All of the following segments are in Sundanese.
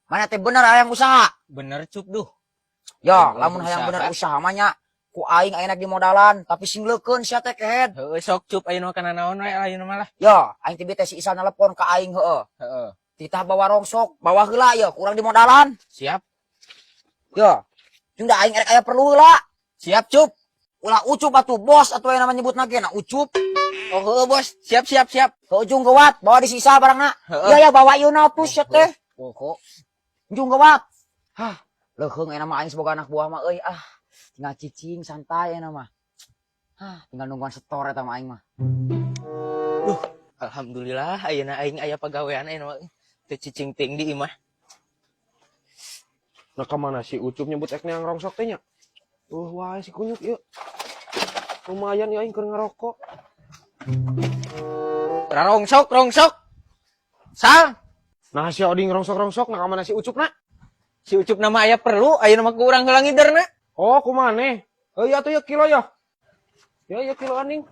Mana teh bener hayang usaha? Bener, Cup, duh. Ya, Hayang lamun hayang usaha. Bener usaha mah nya ku aing ayeuna di modalan, tapi sing leukeun sia teh, kehed. Heeh, sok, Cup, ayeuna kana naon we ayeuna mah lah. Ya, aing teh si Isal nelpon ka aing heueuh. Heeh. Titah bawa rongsok, bawa heula ya, kurang di modalan. Siap. Ya. Jeung da aing erek aya perlu heula. Siap, Cup. Ulah Ucup atuh, bos atuh aya nama nyebutna ge na Ucup. Oh, heeh, Bos. Siap, siap, siap. Ke ujung geuwat, bawa di sisa barangna. Heeh. Ya ya, bawa ieu na atuh sia teh. Pokok. Ujung geuwat. Hah, leuheung aya mah aing sebagai anak buah mah euy ah. Tinggal cicing santai aya mah. Hah, tinggal nungguan setor eta mah aing mah. Alhamdulillah ayeuna aing aya pagawean ayeuna mah. Teu cicing ting di imah. Nah, kemana si Ucup nyebut ek neang rongsok teh nya? Wah, si kunyuk ieu. Lumayan ya aing keur ngerokok. Rongsok, rongsok. Sal, Nah, si Oding rongsok-rongsok, nah kemana si Ucup na? Si Ucup nama aya perlu, ayeuna mah ku urang heula ngiderna. Oh, kumane? Oh iya tuh ya kilo ya. Ya ya kilo aning.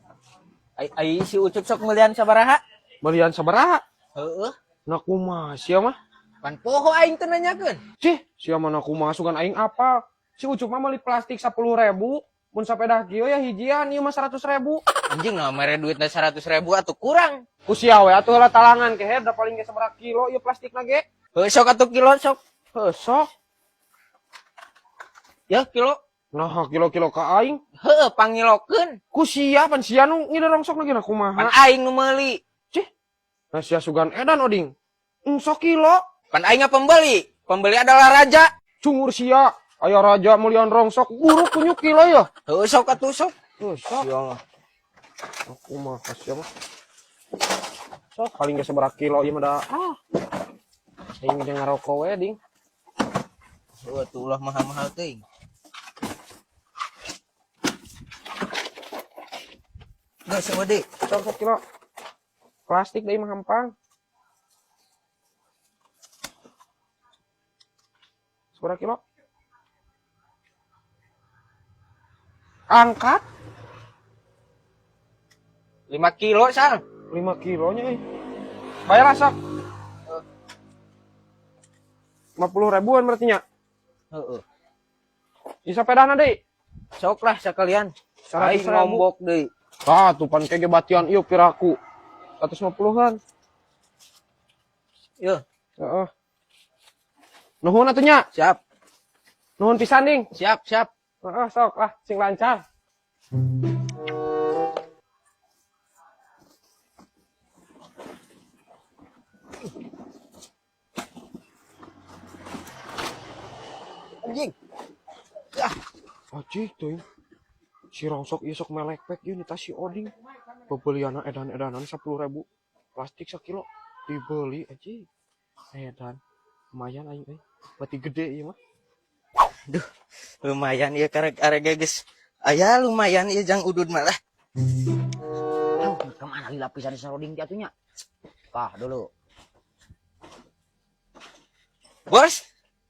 Ai, ai si Ucup sok melian sabaraha? Belian sabaraha? Heeh. Nah, kumaha sia mah? Pan poho aing teu nanyakeun. Cih, sia mah na kumaha sugan aing apal. Si Ucup mah meuli plastik 10.000, mun sapeda kieu ya hijian ieu mah 100.000. Anjing, nah mere duitna 100 ribu atuh kurang. Ku sia we atuh heula talangan kehed da paling ge sabaraha kilo ieu plastikna ge. Heuh, sok atuh kilo sok. Heuh, sok. Ya kilo. Nah, kilo-kilo ka aing. Heuh, pangilokeun. Ku sia pan sia nu ngider rongsok lagi na Pan kumaha. aing nu meuli. Cih. Nah, sia sugan edan Oding. Sok kilo. Pan aing pembeli. Pembeli adalah raja. Cungur sia. Aya raja melian rongsok buruk kunyuk kilo ya. Heuh, sok atuh sok. Heuh, sok. Sia mah. Aku mah sia mah. Sok paling ge sabaraha kilo ieu mah da. Ah. Aing ge ngarokok we ding. Heuh atuh ulah mahal-mahal teuing. Geus saeutik. Sok sok kilo. Plastik deui mah hampang. Sabaraha kilo? Angkat 5 kilo, Sal. 5 kilonya eh. Bayarlah sok. 50 ribuan berarti nya. Heeh. Bisa sepedana deui. Sok lah sekalian. 100 Aing ribu. nombok deui. Ah, tuh pan kege batian ieu piraku. 150-an. Yeuh, Heeh. Nuhun atuh nya. Siap. Nuhun pisan ding. Siap, siap. Heeh, sok lah sing lancar. Anjing. Anjing tuh. Si rongsok ieu sok melekpek ieu nita si Oding. Pembeliana edan-edanan 10.000 plastik sakilo dibeli anjing. Edan. Lumayan aing euy. Berarti gede ieu mah. Lumayan ieu karek arek geus. Aya lumayan ieu jang udud malah. Aduh, kemana lila pisan si Roding teh atuh nya? Tah dulu. Bos,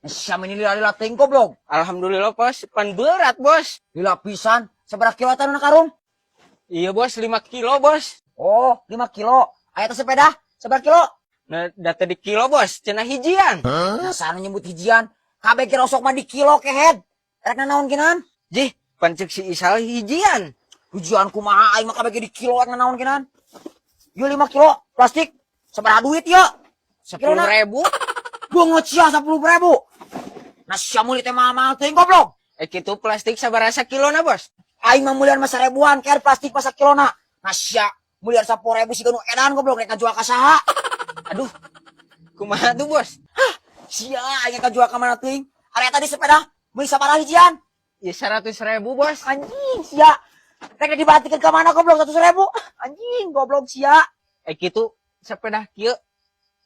Siam ini lila-lila teuing goblok. Alhamdulillah, Bos, pan berat, Bos. Lila pisan, sabaraha kilo eta nu karung? Iya, Bos, 5 kilo, Bos. Oh, 5 kilo. Aya teh sepeda, sabaraha kilo? Nah, data di kilo, Bos, cenah hijian. Nah, sana nyebut hijian. Kabeh kira sok mah di kilo kehed. Erek nanaon kinan? Jih, pan ceuk si Isal hijian. Hijian kumaha aing mah kabeh ge di kilo erek nanaon kinan? Ieu 5 kilo plastik. Sabaraha duit ieu? 10 ribu. Bungut sia 10 ribu. Nah, sia meuli teh mahal-mahal teuing goblok. Eh, kitu plastik sabaraha sakilona, Bos? Aing mah meulian mah seribuan ker plastik mah sakilona. Nah, sia meulian 10 ribu siga nu edan goblok rek ngajual ka saha? Aduh. Kumaha tuh, Bos? Sia aing ngajual ka mana teuing? Area tadi sepeda meuli sabaraha hijian? Ya 100 ribu, Bos. Anjing sia. Rek dibatikeun ka mana goblok 100 ribu? Anjing goblok sia. Eh, kitu sepeda kieu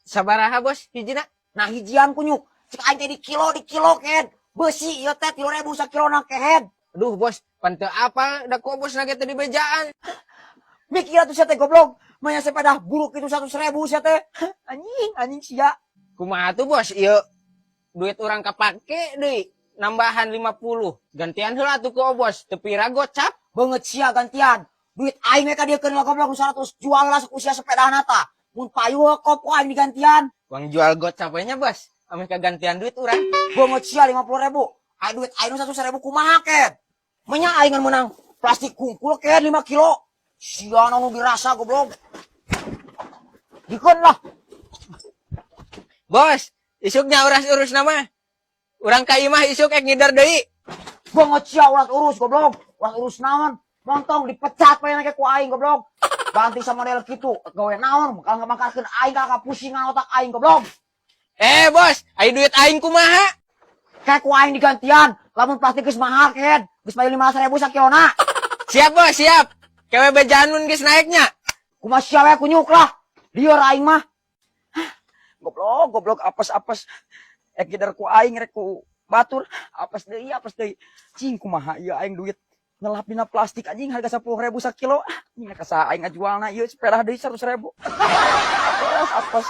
sabaraha, Bos, hijina? Nah, hijian kunyuk. Cek aing teh di kilo ken. Besi ieu teh 3.000 sakilona kehed. Aduh, Bos, pan teu apa da ku Bos nage teh di bejaan. Mikir atuh sia teh goblok. Manya sepeda buruk itu 100 ribu sia teh. Anjing, anjing sia. Kumaha tuh, Bos? Ieu duit urang kapake deui nambahan 50. Gantian heula atuh ku Bos, teu pira gocap. Beungeut sia gantian. Duit aing we ka dieu keun lah goblok 100 jual lah usia sepedana tah. Mun payu kop ku aing digantian. Uang jual gocap we nya, Bos. Ameh kagantian duit urang. Beungeut sia 50.000. Ai duit aing nu 100.000 kumaha, Ket? Menya aing ngan menang plastik kungkul, Ket, 5 kilo. Sia nu dirasa, goblok. Dikeun lah. Bos, isuknya uras urus nama. Urang ka imah isuk ek ngider deui. Beungeut sia uras urus, goblok. Uras urus naon? Montong dipecat bae ke ku aing, goblok. Banting sama model kitu, gawe naon? Kalau ngamangkarkeun aing ka pusingan otak aing, goblok. Eh, bos, ai duit aing kumaha? Kayak ku aing digantian, lamun plastik geus mahal, Ket. Geus payu 15.000 sakilona. Siap, bos, siap. Kewe bejaan mun geus naiknya. Kumaha sia we kunyuk lah. Lieur aing mah. Hah, goblok, goblok, apes-apes. Ek gider ku aing rek ku batur, apes deui, apes deui. Cing, kumaha ieu aing duit ngelap dina plastik, anjing, harga 10.000 sakilo. Anjing, ka saha aing ngajualna ieu sepeda deui 100.000? Apes, apes.